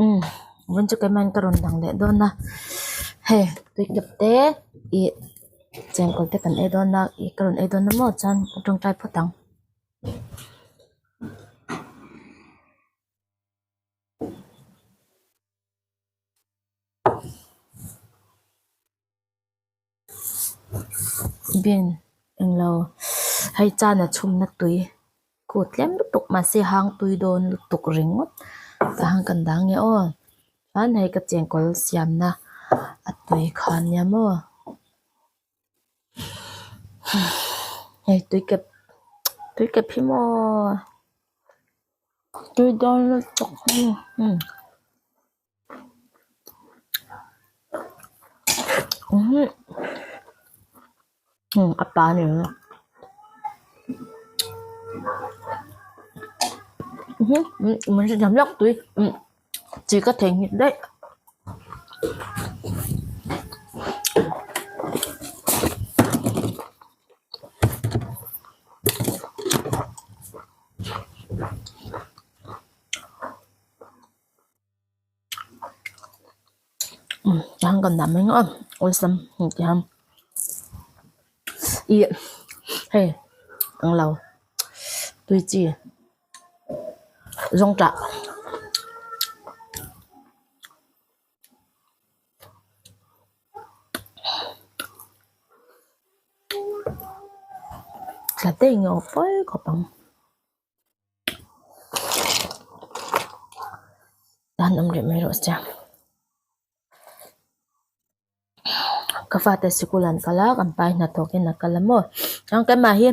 Umm vawiin chu keimah in ka rawn dang leh dawn a hei tui kep te ih chengkawl te kan ei dawn a ih ka rawn ei dawn a maw chuan ka tawngtai phawt ang. Bin englo hei chana chhumna tui kut tlem lutuk mahse hang tui dawn lutuk ringawt tah hian kan dah ange aw chuan hei ka chengkawl siamna a tui kha ania maw hei tui kep tui kep hi maw tui dawn lutuk umm. A pa a ni min hrethiam lawk tui chi ka theihnghilh daih. Tiang kan dah mai ngawt a awlsam tiang ih hei ang lo tui chi zawng tah. Tla te eng emaw pawi khawp ang. Tan awm rih mai rawh se ka fate sikul an kal a kan pa hi hnathawk in a kal a maw chuan keimah hi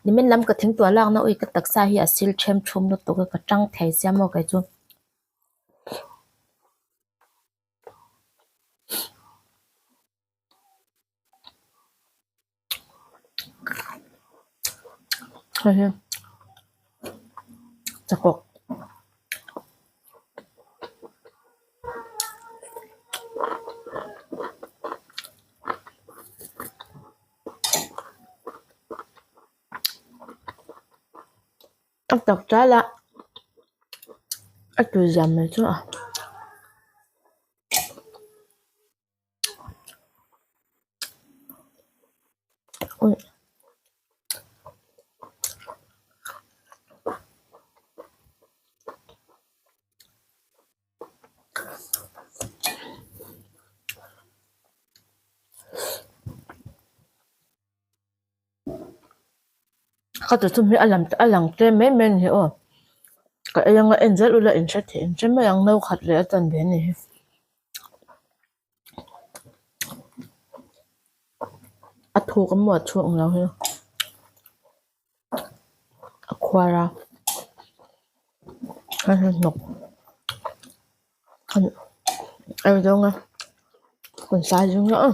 nimin lam ka thingtuah lakna ui ka taksa hi a sil them thum lutuk a ka tang thei sia maw kei chu. Hei hi chakawk a tak tal a a tui zam mai chu a. Ka ti chhum hi a lam a lang tlem mai mai a ni hi aw ka ei anga en zel ula in hre thei in hre mai ang no khat leh a chan ve a ni hi. A thuk a maw a chhung ang lo hi a khuar a a hnawk a zawng a kan sai zing a.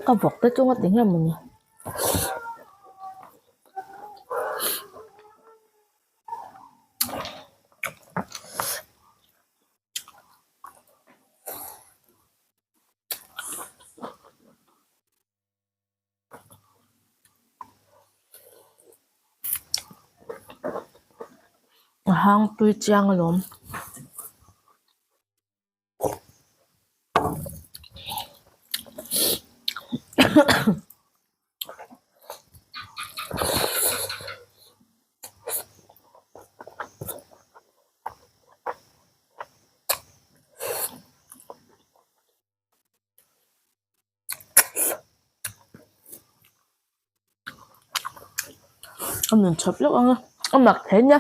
Ka vawk te chunga ti nge mawni. A hang tui chiang alawm. A nun chhawp lawk ang a a mak thei nia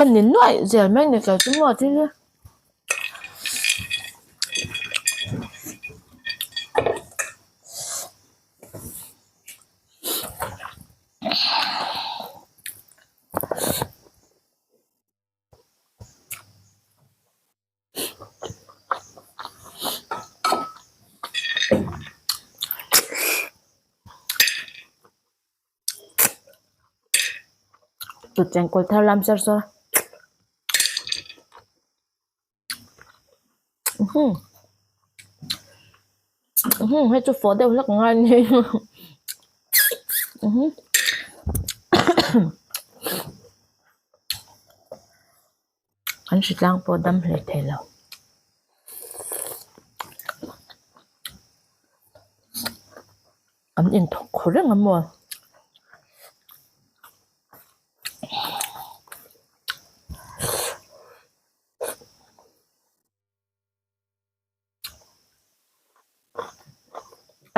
a ni nuaih zel mai ni kei chu maw thil hi. Tut chengkawl thar lam ser sawr a hei chu fawh deuh hlek ngai a ni. An hritlang pawh dam hle thei lo. An inthawk khaw reng a maw?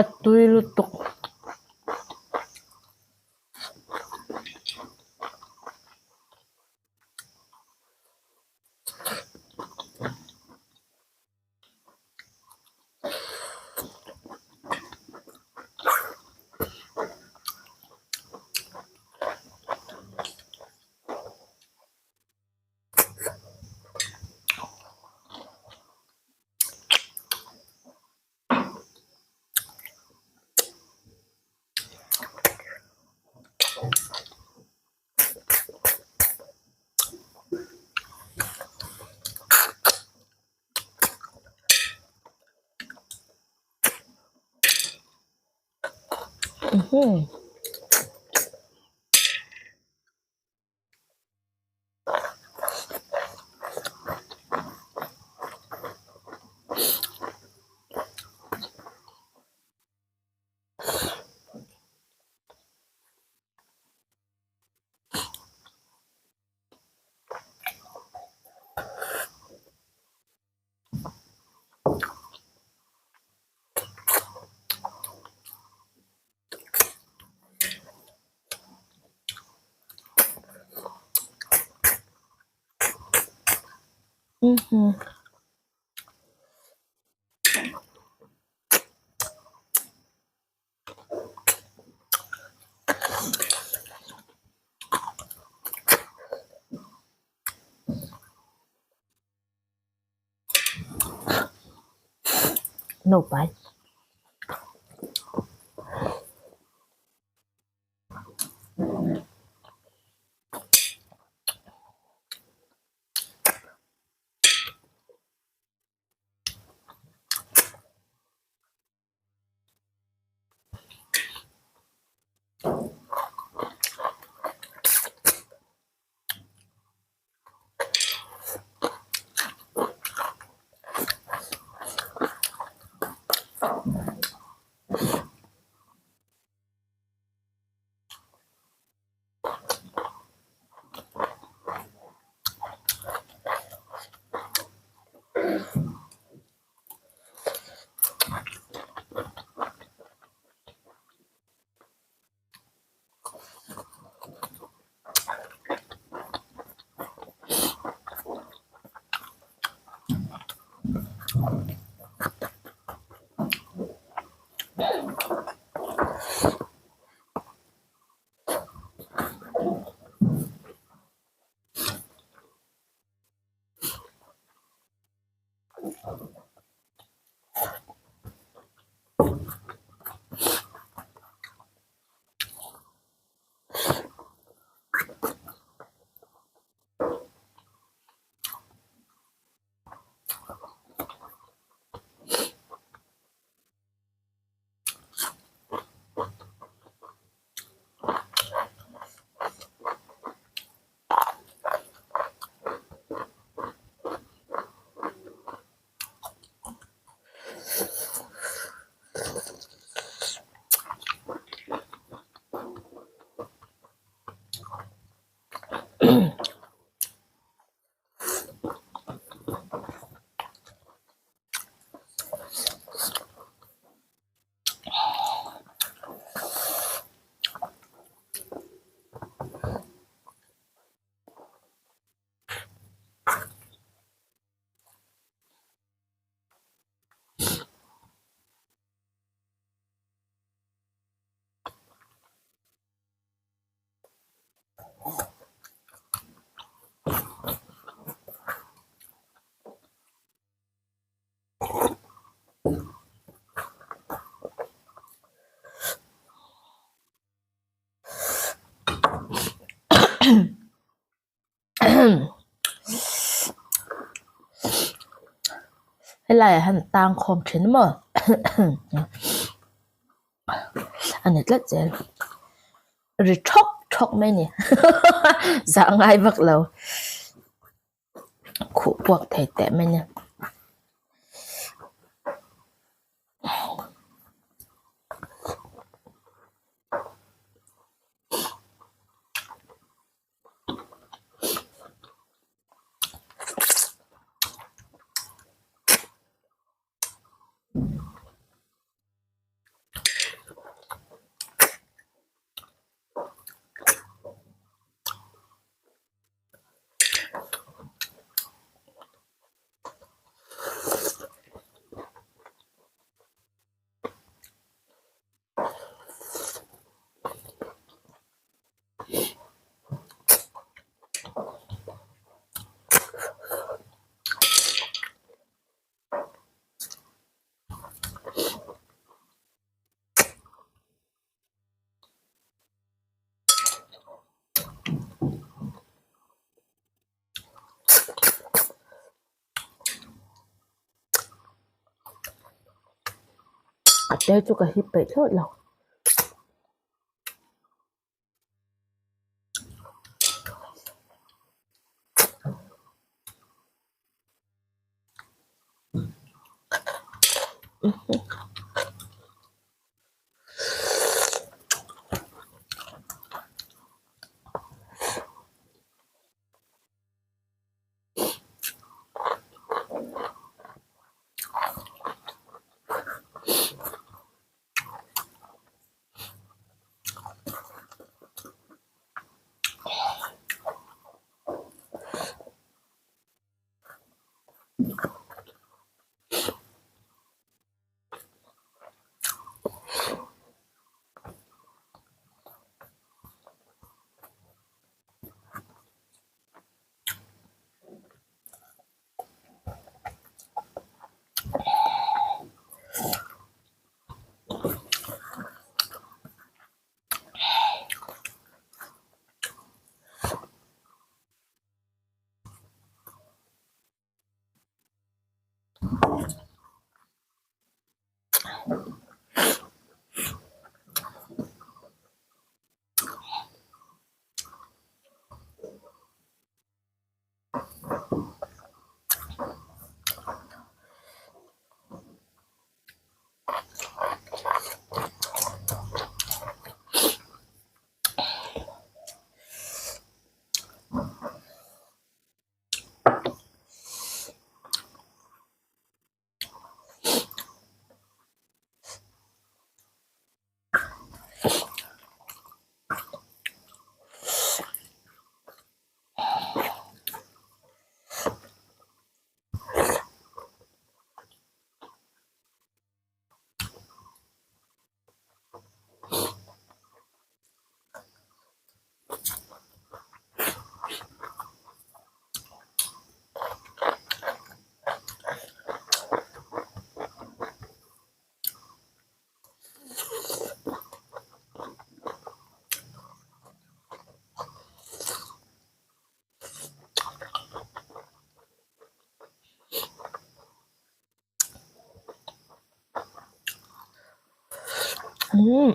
A tui lutuk. No pai. Helaiah hian tang khawm thin maw a ni tlat zel. Ri thawk thawk mai a ni zah ngai vak lo khuh puak thei teh mai a ni. A tel chu ka hip peih thlawt lo. Umm.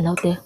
Reilote.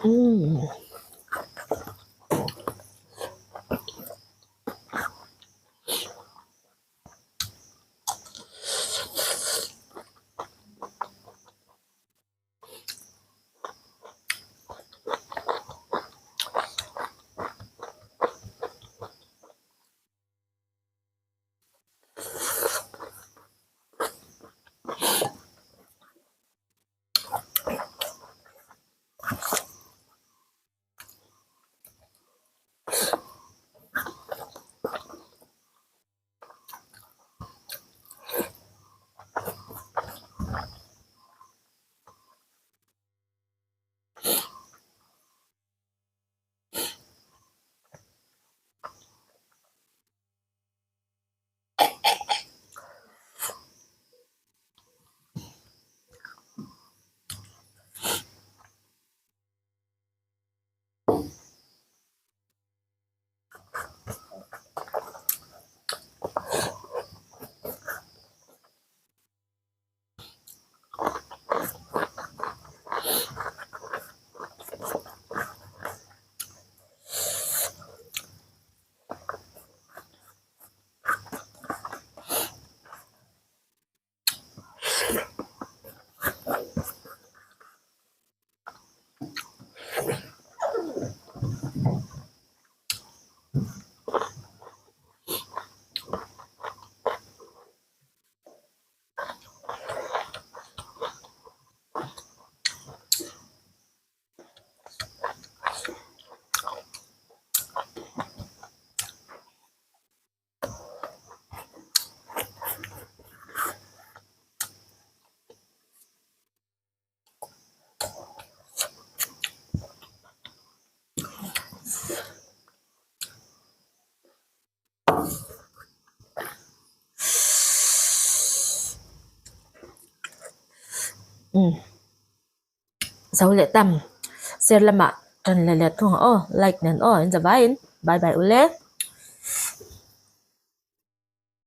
Umm. Umm zo leh tam share lamah tan leh leh thung ang aw like nen aw in zavaiin bye bye ule.